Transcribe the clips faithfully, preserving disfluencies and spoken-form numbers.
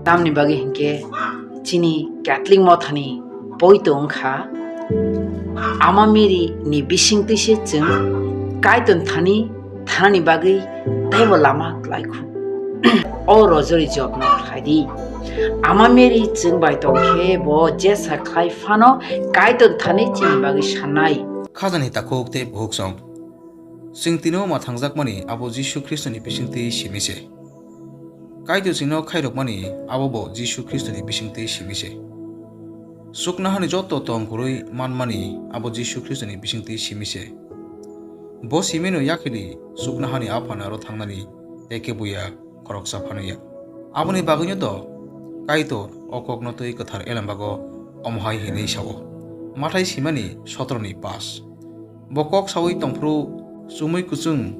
Tamni bagwi hinkhe chini Catholic mothani poito wngkha, Ama Mary ni bisingtwi se chwng Kaitor thani thanani bagwi teibo lama klai khu. O rojori jotno khlai di. Ama Mary chwng bai tong khe bo jesa khlai phano Kaitor thani chini bagwi sanai. Khajani takhuk tei bukhuk song. Chwng tini o ma thangjakmani abo Jisu Khristoni bisingtwi simi se. Kaitor chwngno khairokmani abo bo Jisu Khristoni bisingtwi simi se. Chuknohani joto tong kwrwi manmani abo Jisu Khristoni bisingtwi simi se. Bo simino yakhili chuknohani Aphano aro thangnani eke buya khoroksa phano ya. Aboni bagwino to Kaitor o kokno twi kwthar elembago omohai hinwi sao. Mathai simani sotroni pas. Bo kok saui tongphuru chumui kuchung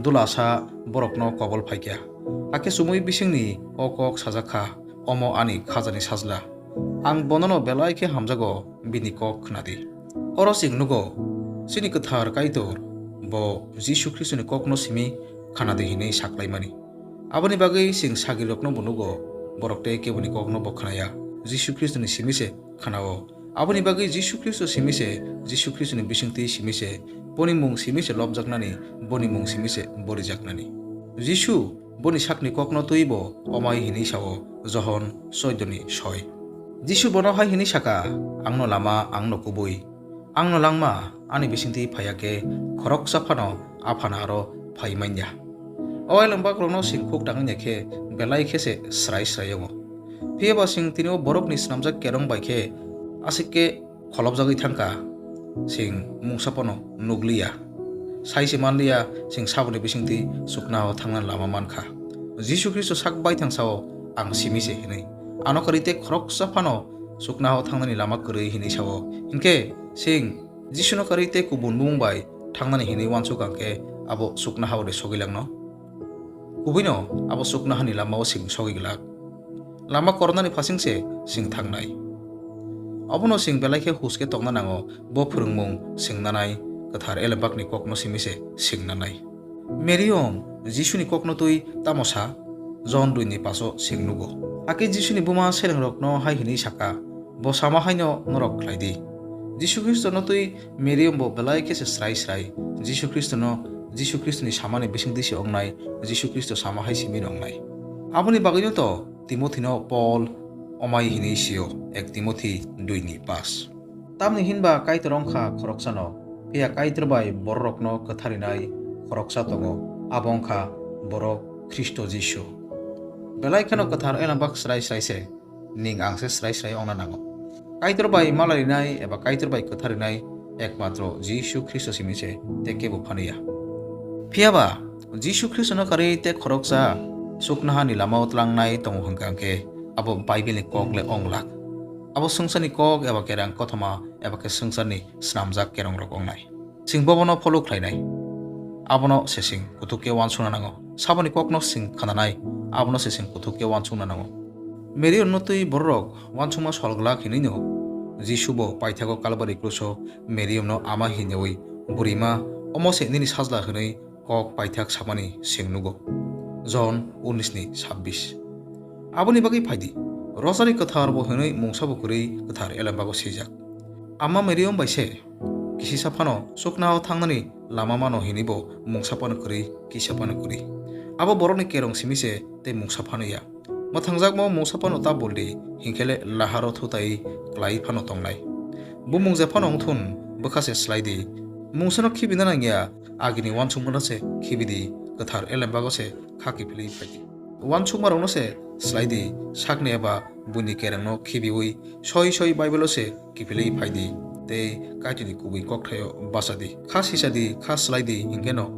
dulasa borokno kobol phaikha. Hakhe chumui bisingni o kok sajakha, "Omo ani khajani sajla. Ang bonono belai khe hamjago, bini kok khna di." Oro chwng nugo, chini kwthar Kaitor bo Jisu Khristoni kokno simi khna di hinwi saklaimani. Aboni bagwi chwng sagrirokno bo nugo, borok tei keboni kokno bo khnaya, Jisu Khristoni simi se khnao. Aboni bagwi Jisu Khristo simi se, Jisu Khristoni bisingtwi simi se, boni mung simi se lobjaknani, boni mung simi se borijaknani. Jisu boni sakni kokno twibo omai hinwi sao, Johon soidoni soi. Jisu bono hai hinwi saka, "Angno lama, angno kubui, angno langma, ani bisingtwi phaiya khe khoroksa phano Aphano aro phai manya." O elembakrokno chwng khuk tangwi naikhe belai khe se srai srai wngo. Phiya ba chwng tini o borokni snamjak kerong bai khe aswk khe kholopjagwi thangkha, chwng mungsa phano nukliya. Sai se manliya, chwng saboni bisingtwi chuknohao thangnani lama mankha. Jisu Khristo sak baithang sao, "Ang simi se," hinwi. Ano kwrwi tei khoroksa phano chuknohao thangnani lama kwrwi hinwi sao. Hinkhe chwng Jisuno kwrwi tei kubun bumung bai thangnani hinwi uansuk ang khe abo chuknohao de sogwi langno? Kubuino abo chuknohani lamao chwng sogwi glak. Lama koronani phasing se chwng thangnai. Obono chwng belai khe hus khe tongna nango, bo phwrwngmung chwng nanai, kwthar elembakni kokno simi se chwng nanai. Meriom Jisuni kokno twi tamo sa? Jon dui ni paso chwng nugo. Hakhe Jisuni buma selengrokno hai hwnwi saka, "Bo sama haino norok khlai di." Jisu Khristono twi Meriom bo belai khe se srai srai. Jisu Khristono, Jisu Khristoni samani bisingtwi se wngnai, Jisu Khristo sama hai simi wngnai. Aboni bagwino to Timothino Paul omai hinwi sio, ek Timothi dui ni pas. Tamni hinba Kaitor wngkha khoroksano, phiya Kaitor bai bororokno kwtharinai khoroksa tongo, abo wngkha borok Khristo Jisu. Belai kheno kwthar elembak srai srai se, ning ang se srai srai ongna nango. Kaitor bai malarinai eba Kaitor bai kwtharinai ekmatro Jisu Khristo simi se, tei kebo phano ya. Phiyaba Jisu Khristono karwi tei khoroksa chuknohani lamao tlangnai tongo hwnkha khe abo Bible ni kok le ong lak. Abo swngcharni kok eba kerang kothoma eba khe swngcharni snamjak kerongrok ongnai. Chwng bobono follow khlainai. Abono se chwng kuthuk khe uansukna nango. Saboni kokno chwng khnanai, abono se chwng kuthuk khe uansukna nango. Meriomno twi bororok uansukma sol glak hinwino Jisu bo paithago Kalbari kruso Meriomno ama hinwi, "Burima, omo se nini sajla," hwnwi kok paithak samani chwng nugo. Jon unis ni sabbis. Aboni bagwi phaidi, Rosari kwthar bo hwnwi mungsa bo kwrwi kwthar elembago swijak. Ama Meriom bai se kisisa phano chuknohao thangnani lama mano hinwi bo mungsa phano kwrwi, kisa phano kwrwi. Abo borokni kerong simi se tei mungsa phano ya. Mwthangjakmao mungsa phano ta bul di, hinkhe le laharo thutai klai phano tongnai. Bumung je phano wngthun, bwkha se slai di. Mungsano khibina nangya, agini uansukmano se khibi di, kwthar elembago se kha kiphilwi phai di. Uansukmarokno se slai di, sakni eba buini kerengno khibiwi soi soi Bible-o se kiphilwi phai di, tei Kaitorni kubui kokthaio bacha di. Kha sisa di, kha slai di, hinkhe no